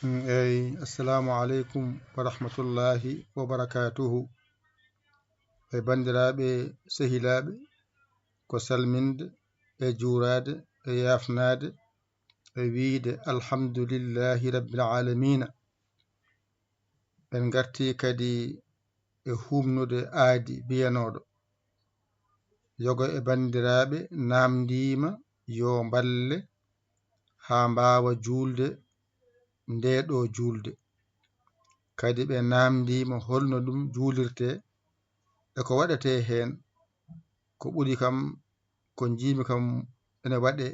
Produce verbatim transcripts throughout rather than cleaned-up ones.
Mm, eyi, assalamu aleykum wa rahmatullahi wa barakatuhu. E banndiraaɓe, sehilaaɓe, ko salminde, e juuraade, e yaafnaade, e wiyde alhamdulillahi rabbil aalamiina. En ngartii kadi e huumnude aadi biyanooɗo, yoga e banndiraaɓe naamndiima yo mballe haa mbaawa juulde ndee ɗoo juulde. Kadi ɓe naamndiima holno ɗum juulirtee e ko waɗetee heen. Ko ɓuri kam, ko njiimi kam ene waɗee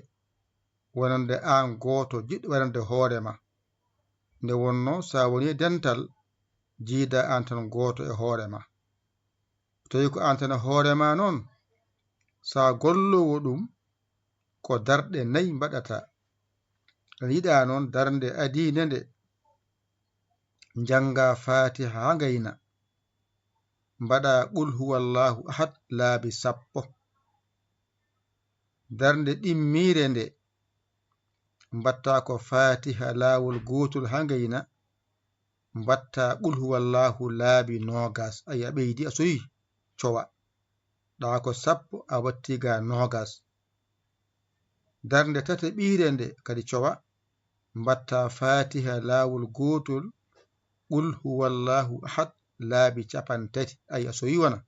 wonande aan gooto jiɗɗo waɗande hoore ma. Nde wonnoo, so a wonii dental, jiida aan tan gooto e hoore ma. Tawi ko aan tan e hoore ma noon, so a golloowo ɗum, ko darɗe nayi mbaɗata. Ene yiɗaa noon darnde adiinde nde, njanngaa Faatiha haa ngayna, mbaɗaa Qul huwallaahu ahad laabi sappo. Darnde ɗimmiire nde, mbaɗtaa ko Faatiha laawol gootol haa ngayna, mbaɗtaa Qul huwallaahu laabi noogaas. Ayi, a ɓeydi, a soyi, cowa. Ɗa ko sappo, a watti ga noogaas. Darnde tataɓiire nde kadi cowa, mbaɗtaa Faatiha laawol gootol, Qul huwallaahu ahad laabi cappanɗe tati. Ayi, a soyi wona.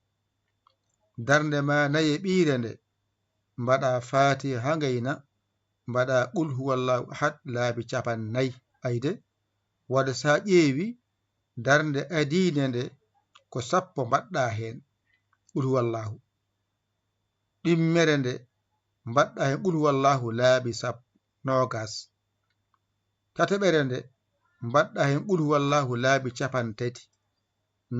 Darnde ma nayeɓiire nde, mbaɗaa Faatiha haa ngayna, mbaɗaa Qul huwallaahu ahad laabi cappanɗe nayi. Ayi de, wade so a ƴeewi darnde adiinde nde, ko sappo mbaɗɗaa heen Qul huwallaahu. Ɗimmere nde, mbaɗɗaa heen Qul huwallaahu laabi sappo, noogaas. Tataɓere nde, mbaɗɗaa heen Qul huwallaahu laabi cappanɗe tati.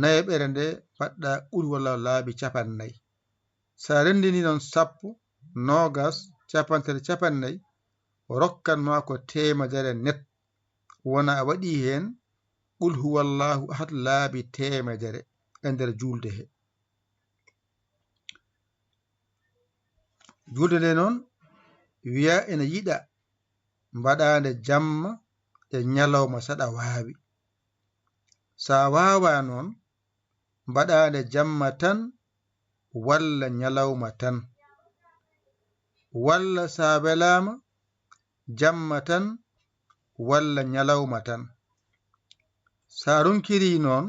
Nayeɓere nde, mbaɗɗaa Qul huwallaahu laabi cappanɗe nayi. So a renndinii noon sappo, noogaas, cappanɗe tati, cappanɗe nayi, rokkan ma ko teemedere net. Wona a waɗii heen Qul huwallaahu ahad laabi teemedere e nder juulde he. Juulde nde noon, wiyaa ene yiɗa mbaɗaande jamma e ñalawma, saɗa waawi. So a waawaa noon, mbaɗaande jamma tan walla ñalawma tan. Walla so a welaama, jamma tan walla ñalawma tan. So a ronkirii noon,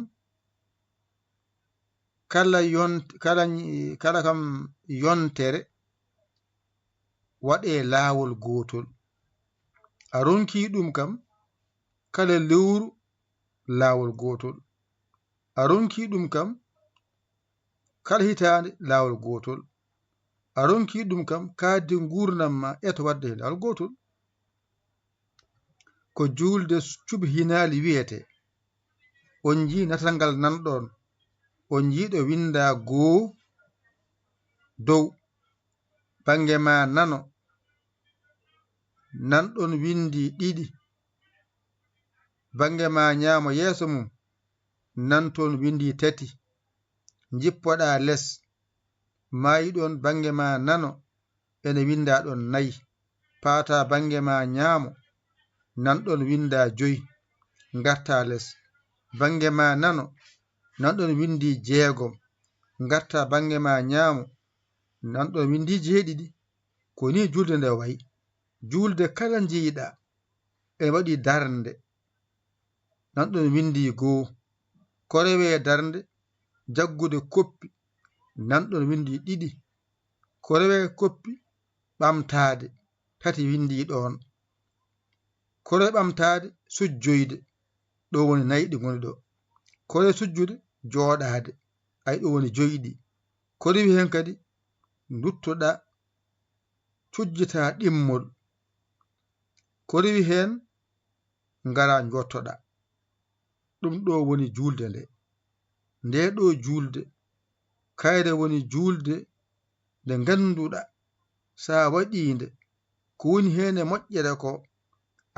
kala yon-, kala, kala kam yontere waɗee laawol gootol. A ronkii ɗum kam kala lewru laawol gootol. A ronkii ɗum kam kala hitaande laawol gootol. A ronkii ɗum kam kaaddi nguurndam ma eto waɗde heen laawol gootol. Ko juulde cubhinaali wiyetee. On njii natal ngal nanɗon, on njii ɗo winndaa goo dow, bannge ma nano, nanɗon winndii ɗiɗi, bannge ma ñaamo yeeso mum, nanton winndii tati, njippoɗaa les, maayiɗon bannge ma nano, ene winndaa ɗon nayi, paataa bannge ma ñaamo, nanɗon winndaa joyi, ngartaa les, bannge ma nano, nanɗon winndii jeegom, ngartaa bannge ma ñaamo, nanɗon winndii jeeɗiɗi. Ko nii juulde nde wayi. Juulde kala njiiɗaa, ene waɗi darnde. Nanɗon winndii goo. Ko rewee darnde, jaggude koppi. Nanɗon winndii ɗiɗi. Ko rewee koppi, ɓamtaade. Tati winndii ɗoon. Ko rewee ɓamtaade, sujjoyde. Ɗo woni nayi ɗi ngoni ɗo. Ko rewee sujjude, jooɗaade. Ayi, ɗo woni joyi ɗi. Ko rewi heen kadi, nduttoɗaa, cujjitaa ɗimmol. Ko rewi heen, ngaraa njottoɗaa. Ɗum ɗo woni juulde nde. Nde ɗo juulde, kayre woni juulde nde ngannduɗaa, so a waɗii nde, ko woni heen e moƴƴere ko,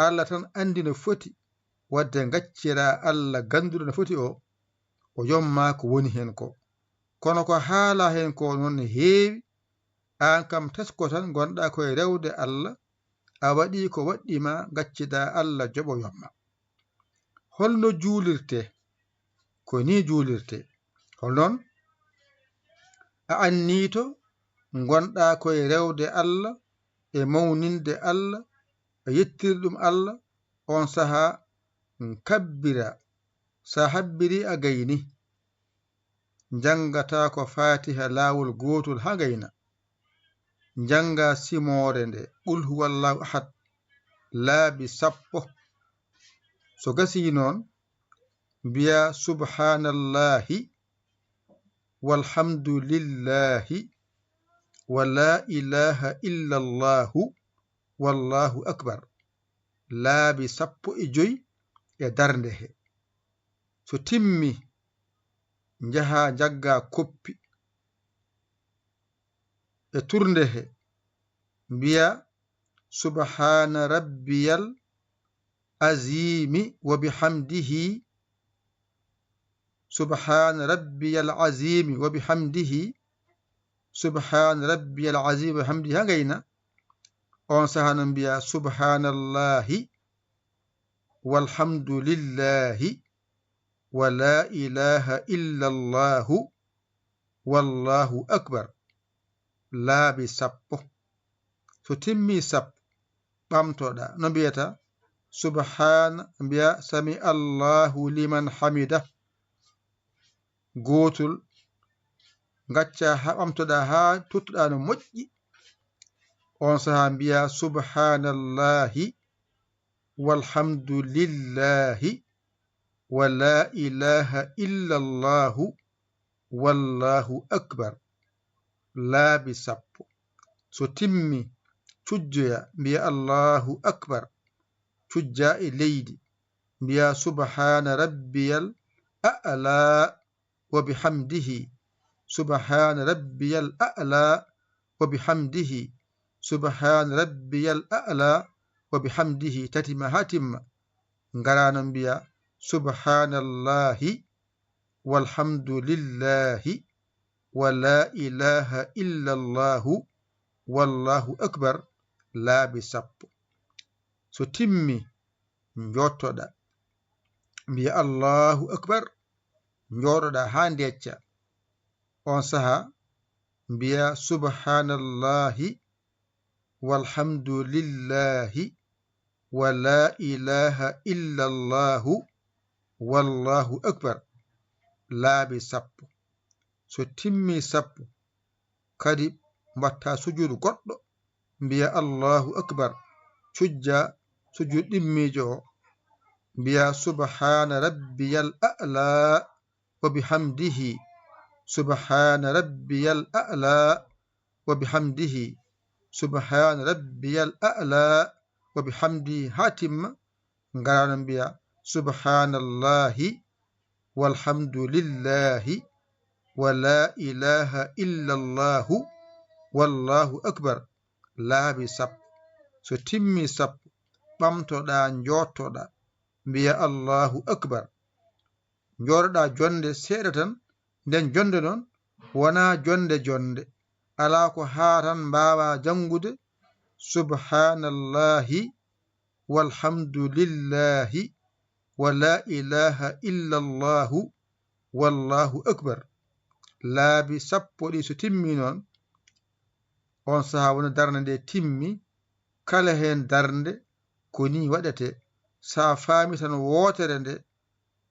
Allah tan anndi no foti, wadde ngacciraa Allah gannduɗo no foti o, o yomma ko woni heen ko. Kono ko haalaa heen ko noon ne heewi, aan kam tesko tan ngonɗaa koye rewde Allah, a waɗii ko waɗɗii ma, ngaccidaa Allah joɓoyom ma. Holno juulirtee? Ko nii juulirtee. Hol noon? A anniito ngonɗaa koye rewde Allah e mawninde Allah e yettirde ɗum Allah, oon sahaa kabbiraa. So a habbirii a gaynii. Njanngataa ko Faatiha laawol gootol haa ngayna. Njanngaa simoore nde, Qul huwallaahu ahad, laabi sappo. So gasii noon, mbiyaa subhaanallaahi, walhamdulillaahi, wa laa ilaaha illallaahu, wallaahu akbar. Laabi sappo e joy e darnde he. So timmii, njahaa njaggaa koppi e turnde he, mbiyaa subhaana rabbiyal aziimi wa bihamdihi, subhaana rabbiyal aziimi wa bihamdihi, subhaana rabbiyal aziimi wa bihamdihi, haa ngayna. Oon sahaa noon mbiyaa subhaanallaahi, walhamdulillaahi, wa laa ilaaha illallaahu, wallaahu akbar. Laabi sappo. So timmii sappo, ɓamtoɗaa. No mbiyata? Subhaana, mbiyaa sami Allaahu liman hamida. Gootol, ngaccaa haa ɓamtoɗaa, haa tottuɗaa no moƴƴi. Oon sahaa mbiyaa subhaanallaahi, walhamdulillaahi, wa laa ilaaha illallaahu, wallaahu akbar. Laabi sappo. So timmii, cujjoyaa, mbiyaa Allaahu akbar. Cujjaa e leydi, mbiyaa subhaana rabbiyal a'laa wa bihamdihi, subhaana rabbiyal a'laa wa bihamdihi, subhaana rabbiyal a'laa wa bihamdihi, tati ma haa timma. Ngaraa noon mbiyaa subhaanallaahi, walhamdulillaahi, wa laa ilaaha illallaahu, wallaahu akbar, laabi sappo. So timmii, njooɗtoɗaa, mbiyaa Allaahu akbar, njooɗoɗaa haa ndeeccaa. Oon sahaa, mbiyaa subhaanallaahi, walhamdulillaahi, wa laa ilaaha illallaahu, wallaahu akbar, laabi sappo. So timmii sappo, kadi mbaɗtaa sujuudu goɗɗo, mbiyaa Allaahu akbar, cujjaa sujuudu ɗimmiijo o, mbiyaa subhaana rabbiyal a'laa wa bihamdihi, subhaana rabbiyal a'laa wa bihamdihi, subhaana rabbiyal a'laa wa bihamdihi haa timma. Ngaraa noon mbiyaa subhaanallaahi, walhamdulillaahi, wa laa ilaaha illallaahu, wallaahu akbar, laabi sappo. So timmii sappo, ɓamtoɗaa, njooɗtoɗaa, mbiyaa Allaahu akbar. Njooɗoɗaa jonnde seeɗa tan, nden jonnde noon wonaa jonnde jonnde. Alaa ko haa tan mbaawaa janngude subhaanallaahi, walhamdulillaahi, wa laa ilaaha illallaahu, wallaahu akbar. Laabi sappo ɗi so timmii noon, oon sahaa woni darnde nde timmi, kala heen darnde ko nii waɗetee. So a faami tan wootere nde,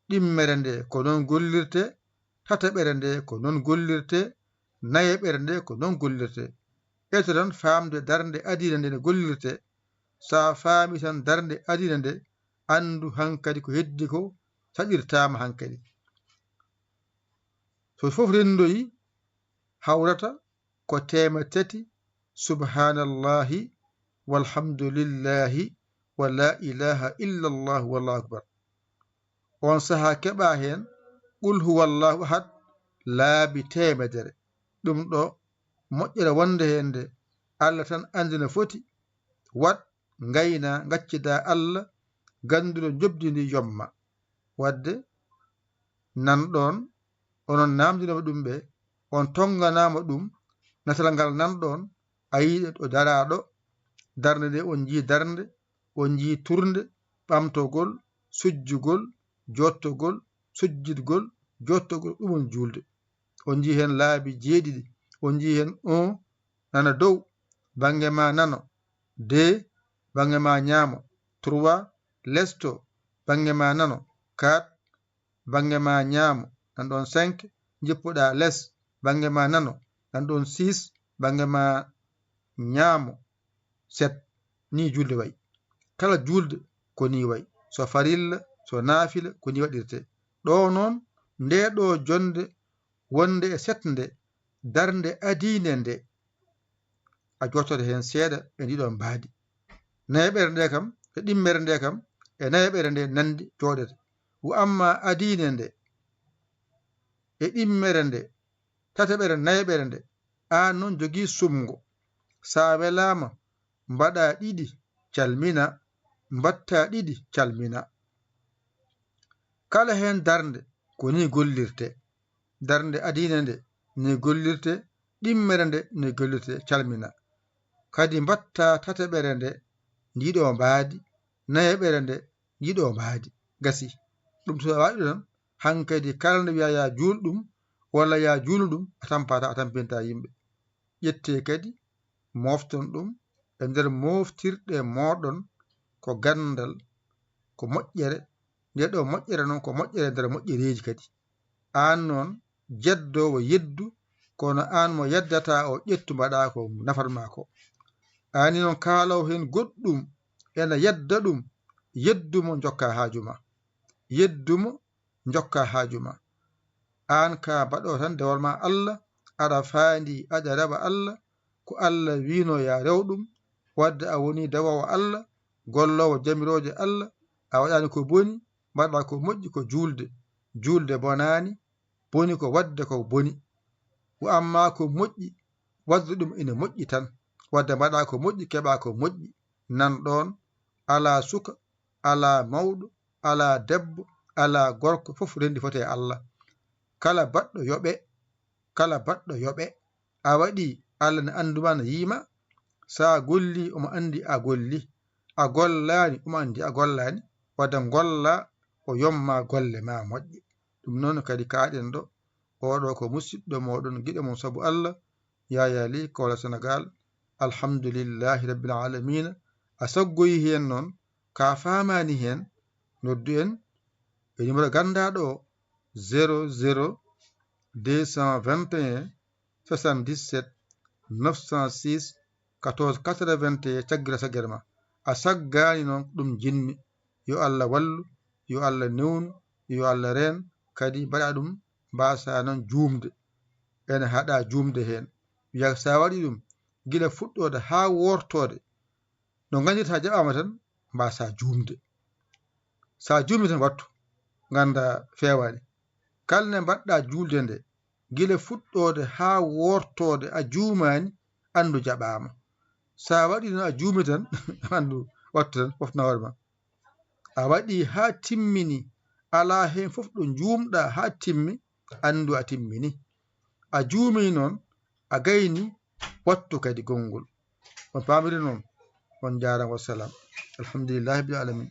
ɗimmere nde ko noon gollirtee, tataɓere nde ko noon gollirtee, nayaɓere nde ko noon gollirtee. Eto tan faamde darnde adiina nde no gollirtee. So a faami tan darnde adiina nde, anndu hankadi ko heddi ko saɗirtaama hankadi. So fof renndoyi, hawrata ko teemedde tati, subhaanallaahi, walhamdulillaahi, wa laa ilaaha illallaahu, wallaahu akbar. Oon sahaa keɓaa heen, Qul huwallaahu ahad, laabi teemedere. Ɗum ɗo moƴƴere wonde heen nde, Allah tan anndi no foti. Waɗ, ngaynaa, ngaccidaa Allah, gannduɗo njoɓdi ndi yomma. Waɗde, nanɗon, onon naamndinooma ɗum ɓe, on tonnganaama ɗum, natal ngal nanɗon, a yii ɗo daraaɗo, darnde nde on njii darnde, on njii turnde, ɓamtogol, sujjugol, jottogol, sujjidgol, jottogol, ɗum woni juulde. On njii heen laabi jeeɗiɗi. On njii heen un, nana dow, bannge ma nano. Deux, bannge ma ñaamo. Trois, lesto, bannge ma nano. Quatre, bannge ma ñaamo. Nan ɗon cinq, njippuɗaa les, bannge ma nano. Nan ɗon six, bannge ma ñaamo. Sept, ni juulde wayi. Kala juulde ko ni wayi. So farilla, so naafila, ko ni waɗirtee. Ɗo noon, nde ɗo jonnde wonnde e setnde, darnde adiinde nde, a jottoto heen seeɗa e ndiɗo mbaadi. Nayaɓere nde kam, e ɗimmere nde kam, e nayaɓere nde nanndi jooɗete. Wa amma adiinde nde, e ɗimmere nde, tataɓere, nayaɓere nde, aan noon jogii sumngo. So a welaama, mbaɗa ɗiɗi, calmina, mbaɗta ɗiɗi, calmina. Kala heen darnde ko ni gollirte. Darnde adiine nde ni gollirte, ɗimmere nde ni gollirte, calmina. Kadi mbaɗta tataɓere nde ndiɗo mbaadi, nayaɓere nde ndiɗo mbaadi. Gasi. Ɗum so a waɗi ɗum, hankadi kala nde wiya ya juul ɗum, walla ya juulu ɗum, a tampata, a tampinta yimɓe. Ƴettee kadi, moofton ɗum e nder mooftirɗe mooɗon, ko ganndal, ko moƴƴere. Nde ɗo moƴƴere noon, ko moƴƴere nder moƴƴereeji kadi. Aan noon, jeddoowo, yeddu, kono aan mo yeddataa o, ƴettu mbaɗaa ko nafat maa ko. Aani noon, kaalaw heen goɗɗum, ena yedda ɗum, yeddu mo, njokka haaju ma. Yeddu mo, njokka haaju ma. Aan ka mbaɗo tan dewol ma Allah, aɗa faandi, aɗa rewa Allah, ko Allah wiino ya rew ɗum, wadde a woni dewoowo Allah, golloowo jamirooje Allah, a waɗaani ko boni, mbaɗa ko moƴƴi, ko juulde. Juulde bonaani, boni ko wadde ko boni. Wa amma ko moƴƴi, wadde ɗum ina moƴƴi tan. Wadde mbaɗa ko moƴƴi, keɓa ko moƴƴi. Nan ɗoon, alaa suka, alaa mawɗo, alaa debbo, alaa gorko, fof renndi foti e Allah. Kala baɗɗo yoɓe, kala baɗɗo yoɓe. A waɗi, Allah ne anndi ma, ne yii ma. So a golli, omo anndi a golli. A gollaani, omo anndi a gollaani. Wadde ngolla, o yomma golle ma moƴƴe. Ɗum noon kadi kaaɗen ɗo. Oɗo ko musidɗo moɗon, giɗo mon sabu Allah, Yaya Ly, Kaolack, Sénégal. Alhamdulillahi Rabbil Alamina. A saggoyi heen noon, ka faamaani heen, noddu en e numéro ganndaɗo o, zéro zéro deux cent vingt et un soixante-dix-sept neuf cent six quatorze quatre-vingt et un, caggira saggere ma. A saggaani noon, ɗum jinmi. Yo Allah wallu, yo Allah newnu, yo Allah reen, kadi mbaɗa ɗum, mbasa noon juumde. Ene haɗa juumde heen. Wiya so a waɗi ɗum, gila fuɗɗoode haa wortoode, no nganndirta jaɓaama tan, mbasa juumde. So a juumi tan, wattu, ngannda feewaani. Kala nde mbaɗɗa juulde nde, gila fuɗɗoode haa wortoode a juumaani, anndu jaɓaama. So a waɗi noon a juumi tan, anndu wattu tan, foftan hoore ma. A waɗi haa timmini, alaa heen fof ɗo njuumɗa haa timmi, anndu a timmini. A juumi noon, a gayni, wattu kadi gonngol. On paamiri noon? On njaaraama, wassalam. Alhamdulillahi rabbil alamin.